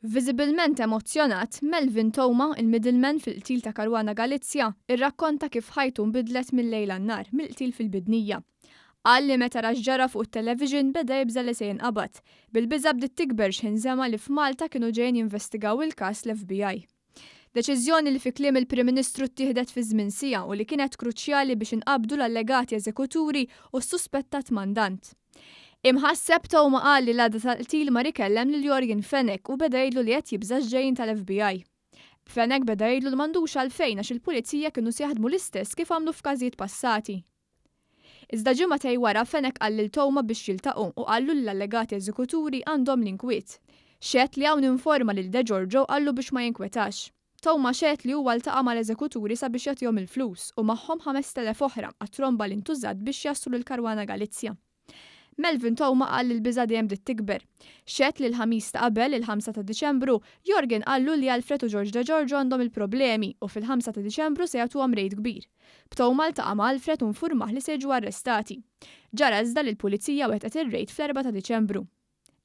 Viżibilment emozzjonat, Melvin Theuma, il-middleman fil-qtil ta' Caruana Galizia, irrakkonta kif ħajtu nbidlet mil-lejl għan-nhar mill-qtil fil-Bidnija. Qal li meta ra x'ġara fuq it-television beda jibża' li se jinqabad. Bil-biża' bdiet tikber x'ħin sema' li f'Malta kienu ġejjin jinvestigaw il-każ l-FBI. Deċiżjoni li fi kliem il-Prim Ministru ttieħdet fi żmien siegħa u li kienet kruċjali biex inqabdu l-allegati eżekuturi u s-suspettat mandant. Imħasseb, Theuma qal li l-għada tal-qtil mar ikellem lil Yorgen Fenech u beda jgħidlu li qed jibża' x'ġejjin tal-FBI. Fenech beda jgħidlu li m'għandux għalfejn għax il-pulizija kienu se jaħdmu l-istess kif għamlu f'każijiet passati. Iżda ġimgħatej wara Fenech qal lil Theuma biex jiltaqgħu u qallu li l-allegati eżekuturi għandhom l-inkwiet. Xehed li hawn informa lil Degiorgio u qallu biex ma jinkwetax. Theuma xehed li huwa ltaqa' mal-eżekuturi sabiex jagħtihom il-flus u magħhom 5,000 oħra għat-tromba li ntużat biex jaslu lil Caruana Galizia. Melvin Theuma qal li l-biża' dejjem bdiet tikber. Xehed li l-Ħamis ta' qabel, il-ħamsa ta' Diċembru, Yorgen qallu li Alfred u George Degiorgio għandhom il-problemi u fil-ħamsa ta' Diċembru se jagħtuhom rejd kbir. B'Theuma ltaqa' ma' Alfred u nfurmah li se jiġu arrestati. Ġara iżda li l-Pulizija wettqet ir-rejd fl-erbgħa ta' Diċembru.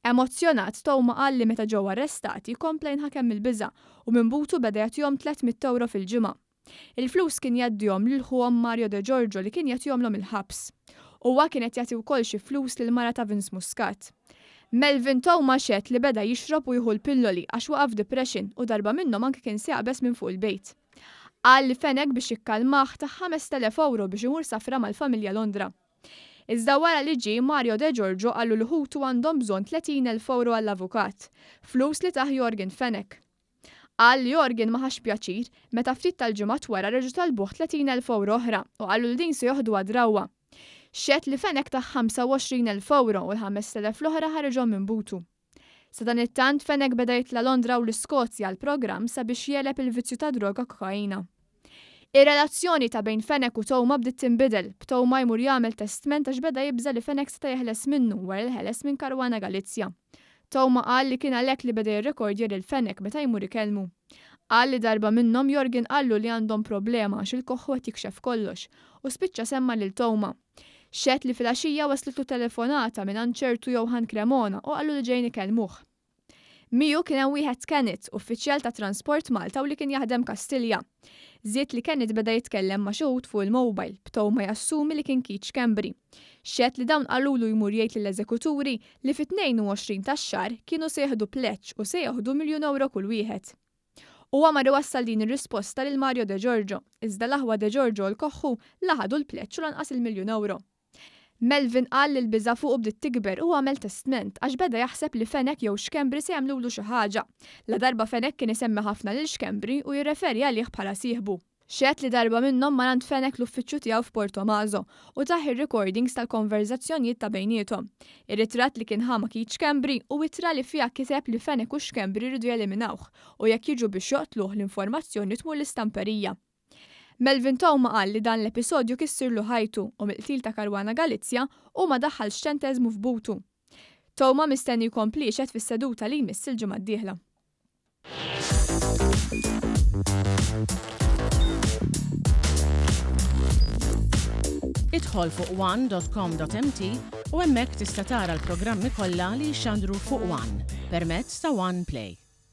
Emozzjonat, Theuma qal li meta ġew arrestati kompla jinħakem mill-biża' u minn butu beda jagħtihom 300 ewro fil-ġimgħa. Il-flus kien jgħaddihom lil ħuhom Mario De Giorgio li kien jagħtihomlhom il-ħabs. Huwa kien qed jagħti wkoll xi flus lill-mara ta' Vince Muscat. Melvin Theuma xehed li beda jixrob u jieħu l-pilloli għax waqa' f'depression u darba minnhom anke kien se jaqbeż minn fuq il-bejt. Qal li Fenech biex jikkalmah tah 5,000 ewro biex imur safra mal-familja Londra. Iżda wara li ġie, Mario De Giorgio qallu li ħutu għandhom bżonn 30,000 ewro għall-avukat, flus li tah Yorgen Fenech. Qal li Yorgen ma ħax pjaċir meta ftit tal-ġimgħat wara reġgħu talbuh 30,000 ewro oħra u qallu li din se joħduha drawwa. Xehed li Fenech tah 25,000 ewro u l-5,000 l-oħra ħariġhom minn butu. Sadanittant, Fenech beda jitla' Londra u l-Iskozja għal programm sabiex jegħleb il-vizzju tad-droga kokaina. Ir-relazzjoni ta' bejn Fenech u Theuma bdiet tinbidel, b'Theuma jmur jagħmel testment għax beda jibża' li Fenech seta' jeħles minnu wara li ħeles minn Caruana Galizia. Theuma qal li kien għalhekk li beda jirrekordja lil Fenech meta jmur ikellmu. Qal li darba minnhom Yorgen qallu li għandhom problema għax il-koħħu qed jikxef kollox u spiċċa semma lil Theuma. Xehed li filgħaxija waslitlu telefonata mingħand ċertu Johann Cremona u qallu li ġejjin ikellmuh. Miegħu kien hemm wieħed Kenneth, uffiċjal ta' Transport Malta u li kien jaħdem Kastilja. Żied li Kenneth beda jitkellem ma' xi wħud fuq il-mobile, b'Toma jassumi li kien Keith Schembri. Xehed li dawn qalulu jmur jgħid lill-eżekuturi li fit-22 tax-xahar kienu se jieħdu pleġġ u se jieħdu miljun ewro kull wieħed. Huwa mar iwassal din ir-risposta lil Mario De Giorgio, iżda l-aħwa De Giorgio u l-Koħħu la ħadu l-pleġġ u lanqas il-miljun ewro. Melvin qal li l-biża' fuqu bdiet tikber u għamel testment għax beda jaħseb li Fenech jew Schembri se jagħmlulu xi ħaġa, ladarba Fenech kien isemmi ħafna lil Schembri u jirreferi għalih bħala sieħbu. Xehed li darba minnhom mar għand Fenech l-uffiċċju tiegħu f'Portomaso u tah ir-recordings tal-konverżazzjonjiet ta' bejniethom, ir-ritratt li kien ħa ma' Keith Schembri u ittra li fiha kiteb li Fenech u Schembri riedu jeliminawh u jekk jiġu biex joqtluh l-informazzjoni tmur l-istamperija. Melvin Theuma qal li dan l-episodju kissirlu ħajtu u mill-qtil ta' Caruana Galizia hu ma daħħalx ċenteżmu f'butu. Theuma mistenni jkompli jixhed fis-seduta li jmiss il-ġimgħa d-dieħla. Idħol fuq one.com.mt u hemmhekk tista' tara l-programmi kollha li jixxandru fuq One permezz ta' One Play.